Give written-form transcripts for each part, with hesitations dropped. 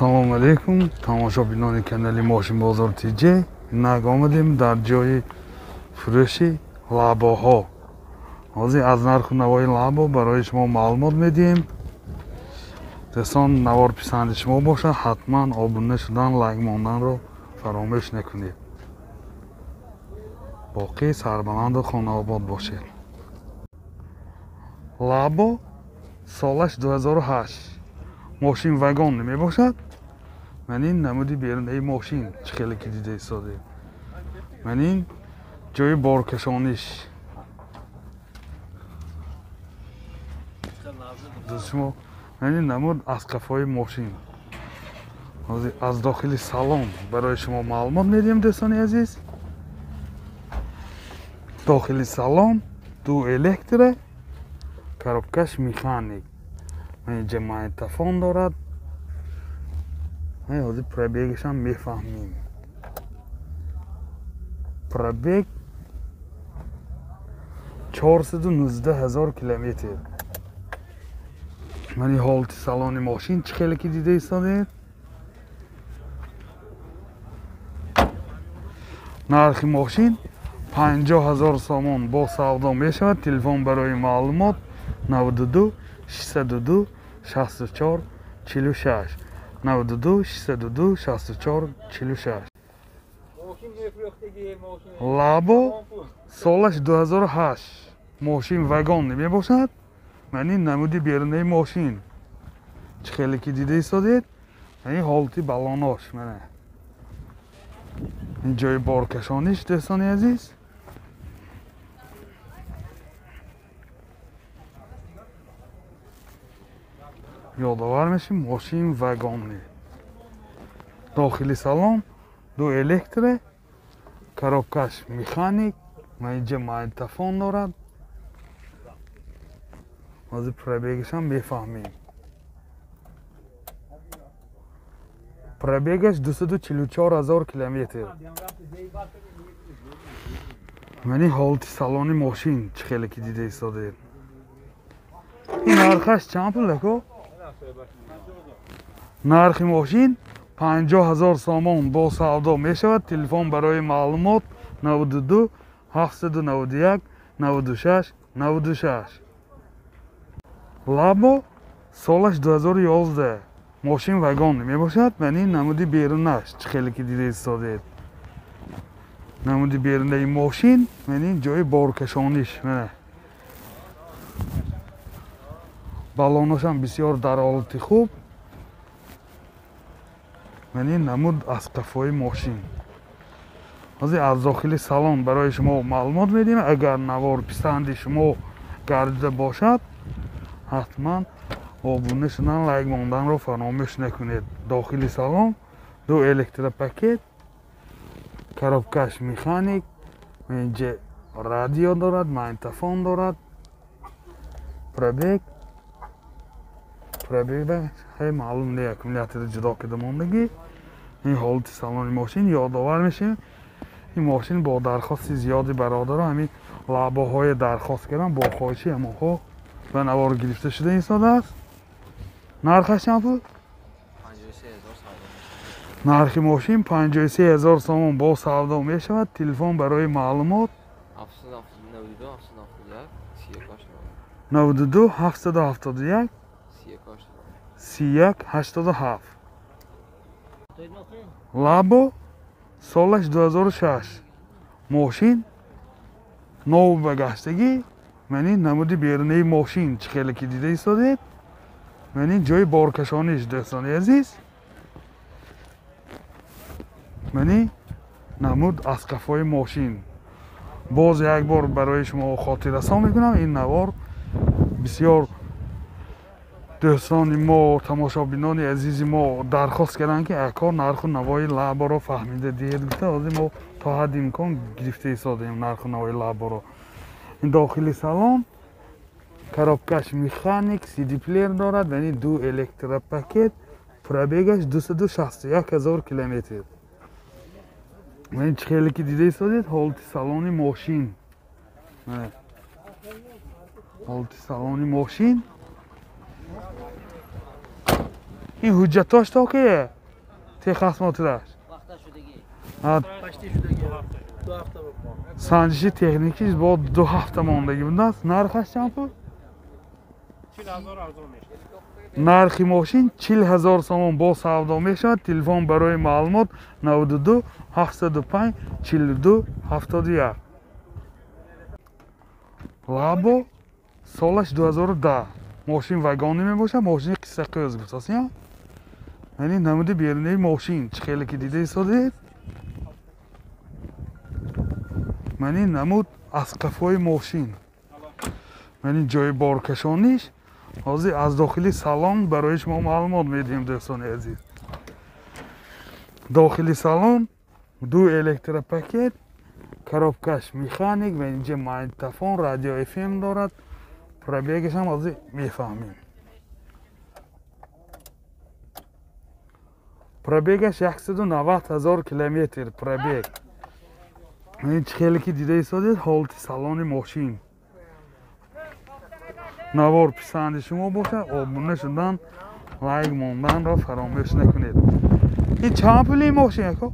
Салом алейкум, тамошобинони канали Мошин Бозор ТЖ. Инак омадем дар ҷои фурӯши лабоҳо. Ҳозир аз нарху навои лабо барои шумо маълумот медиҳем. Дӯстон, навор писанди шумо бошад, ҳатман обуна шудан, лайк монданро фаромӯш накунед. Боқӣ сарбаланду хонаобод бошед. Лабо солаш 2008. Мошин вагон мебошад. Ман ин намуди берунаи мошин чӣ хеле ки дида истодем. Ман ин ҷои боркашониш. Шумо ман ин намуд аз қафои мошин. Ҳозир аз дохили салон барои шумо маълумот медиҳем, дӯстони азиз. Дохили салон ду электро, коробкаш механик. Ман инҷа магнитофон дорад. Ҳозир пробегашам мефаҳмем. Пробег 419 000 километр. Ман ин ҳолати салони мошин чӣ хеле ки дида истодед. Нархи мошин 50 000 сомон бо савдо мешавад. Телефон барои маълумот 92 602 64 46 92 602 64 46. Лабо солаш 2008. Мошин вагон мебошад. Ман ин намуди берунаи мошин чӣ хеле ки дида истодед. Ман ин ҳолати балонош. Мана ин ҷои боркашониш, дӯстони азиз. Ёдовар мешим, мошин вагонӣ. Дохили салон ду электро, коробкаш механик. Ман инҷа магнитофон дорад. Ҳозир пробегашам мефаҳмем. Пробегаш 244 000 километр. Ман ин ҳолати салони мошин чӣ хеле ки дида истодед. Ин нархаш чанд пул ако? Нархи мошин 50 000 сомон бо савдо мешавад. Телефон барои маълумот 92 791 96 96. Лабо солаш 2011. Мошин вагон мебошад. Ман ин намуди берунаш чӣ хеле ки дида истодед. Намуди берунаи мошин, ман ин ҷои боркашониш. Мана балоношам бисёр дар ҳолати хуб. Ман ин намуд аз қафои мошин. Ҳозир аз дохили салон барои шумо маълумот медиҳем. Агар навор писанди шумо гардида бошад, ҳатман обуна шудан, лайк монданро фаромӯш накунед. Дохили салон ду электропакет, коробкаш механик, инҷа радио дорад, магнитофон дорад. Пробег хеле маълум не, аккумулятори ҷудо карда мондагӣ. Ин ҳолати салони мошин. Ёдовар мешавем, ин мошин бо дархости зиёди бародаро ҳамин лабоҳое дархост кардам, бо хоҳиши ҳамонҳо ба навор гирифта шуда истодааст. Нархаш чанд пул? Нархи мошин 53 000 сомон бо савдо мешавад. Телефон барои маълумот 92 771 31 87. Лабо солаш 2006. Мошин нов ба гаштагӣ. Ман ин намуди берунаи мошин чӣ хеле ки дида истодед. Ман ин ҷои боркашониш, дӯстони азиз. Ман ин намуд аз қафои мошин. Боз як бор барои шумо хотиррасон мекунам, ин навор бисёр дӯстони мо, тамошобинони азизи мо дархост карданд, ки ако нарху навои лаборо фаҳмида диҳед гуфта. Ҳозир мо то ҳадди имкон гирифта истодем нарху навои лаборо. Ин дохили салон коробкаш механик, CD-плеер дорад, яъне ду электропакет, пробегаш 261 000 километр. Ман чӣ хеле ки дида истодед, ҳолати салони мошин. Ҳолати салони мошин. Ин ҳуҷҷатош то кие? Техосмотраш. Санҷиши техникиш бо 2 ҳафта мондагӣ будааст. Нархаш чанд пул? Нархи мошин 40 000 сомон бо савдо мешавад. Телефон барои маълумот 92 705 42 71. Лабо солаш 2010. Мошин вагонӣ мебошад, мошини қиссақӯз гуфтааст. Яъне намуди берунаи мошин чӣ хеле ки дида истодед. Ман ин намуд аз қафои мошин. Ман ин ҷои боркашониш. Ҳозир аз дохили салон барои шумо маълумот медиҳем, дӯстони азиз. Дохили салон 2 электропакет, коробкаш механик ва инҷа магнитофон, радио FM дорад. Пробегаш ҳам ҳозир мефаҳмем. Пробегаш 190 000 километр пробег. Ин чӣ хеле ки дида истодед ҳолати салони мошин. Навор писанди шумо бошад, обуна шудан, лайк монданро фаромӯш накунед. Ин чанд пули мошин ако?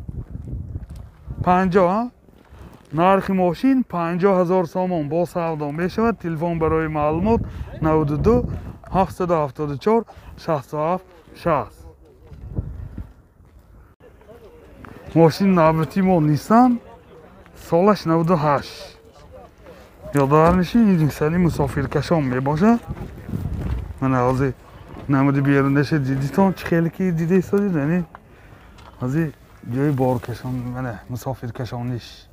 50, нархи мошин 50 000 сомон бо савдо мешавад. Телефон барои маълумот 92 774 67 60. Мошин навбати мо Nissan, солаш 98. Ёдовар мешин, ин Nissan мусофиркашон мебошад. Мана ҳозир намуди берунаша дидитон, чӣ хеле ки дида истодед, яъне ҳозир ҷои боркашон, мана мусофиркашониш.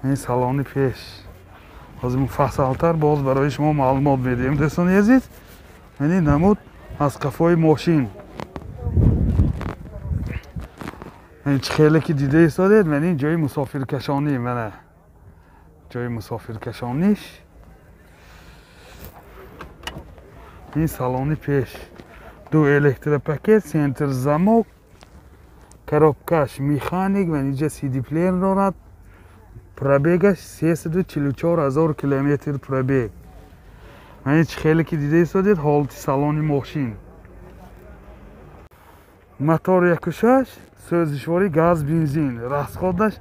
Ин салони пеш. Ҳозир муфассалтар боз барои шумо маълумот медиҳем, дӯстони азиз. Яъне намуд аз қафои мошин. Чӣ хеле ки дида истодед, мана ин ҷои мусофиркашонӣ, мана ҷои мусофиркашониш. Ин салони пеш. 2 электропакет, центр замок, коробкаш механик ва инҷа CD плеер дорад. Пробегаш 344 000 километр пробег. Мана чӣ хеле ки дида истодед ҳолати салони мошин. Мотор 1.6, сӯзишворӣ газ бензин. Расходаш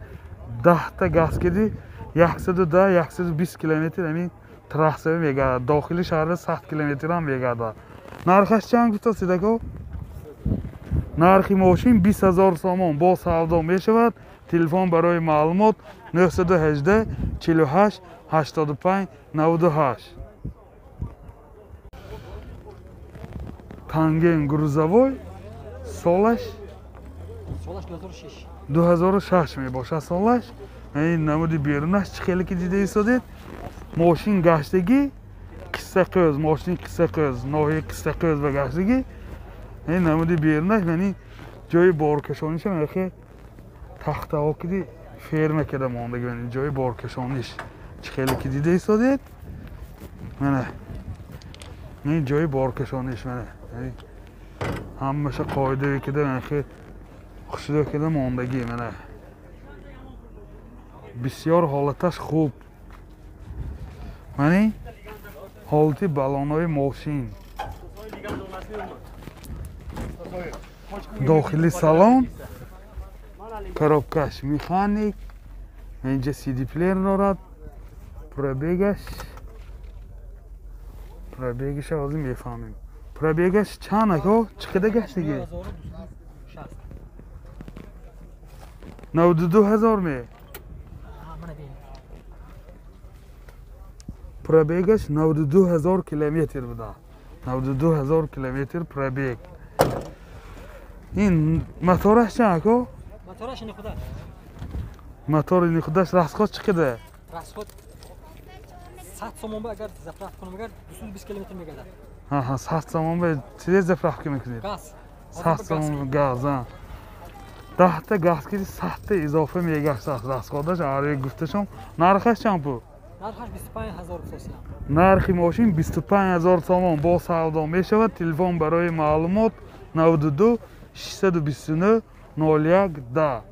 10 та газ киди 110-120 километр ҳамин трассава мегардад. Дохили шаҳрда 100 километр ҳам мегардад. Нархаш чанд гуфтааст идако? Нархи мошин 20 000 сомон бо савдо мешавад. Телефон барои маълумот 918 48 85 98. Танген грузовой солаш 2006 мебошад солаш. Ин намуди берунаш чӣ хеле ки дида истодед. Мошин гаштагӣ Қиссақӯз, мошини Қиссақӯз, ноҳияи Қиссақӯз ба гаштагӣ. Ин намуди берунаш, яъне ҷои боркашониша мехе тахтаҳо киди ферма када мондагӣ, яъне ҷои боркашониш чӣ хеле ки дида истодед. Мана ин ҷои боркашониш, мана ҳамаша қоидавӣ кида, мехе хушдо кида мондагӣ. Мана бисёр ҳолаташ хуб. Мана ҳолати балонҳои мошин. Дохили салон, коробкаш механик, инҷа CD плеер дорад. Пробегаша ҳозир мефаҳмем. Пробегаш чанд ако? Чӣ қадар гаштагӣ? 92 000 ме? Пробегаш 92 000 километр буда. 92 000 километр пробег. Ин мотораш чанд ако? Мотораш ини худаш. Мотор ини худаш расход чӣ қадар? Расход 100 сомон ба агар заправка кунам, агар 220 километр мегардад. Аҳа, 100 сомон ба чизе заправка мекунед? Газ. 100 сомон газ, а. 10 та газ ки 100 та изофа мегаштааст расходаш, аре гуфташон. Нархаш чанд пул? Нархаш 25 000 сомон. Нархи мошин 25 000 сомон бо савдо мешавад. Телефон барои маълумот 92 629 01 10.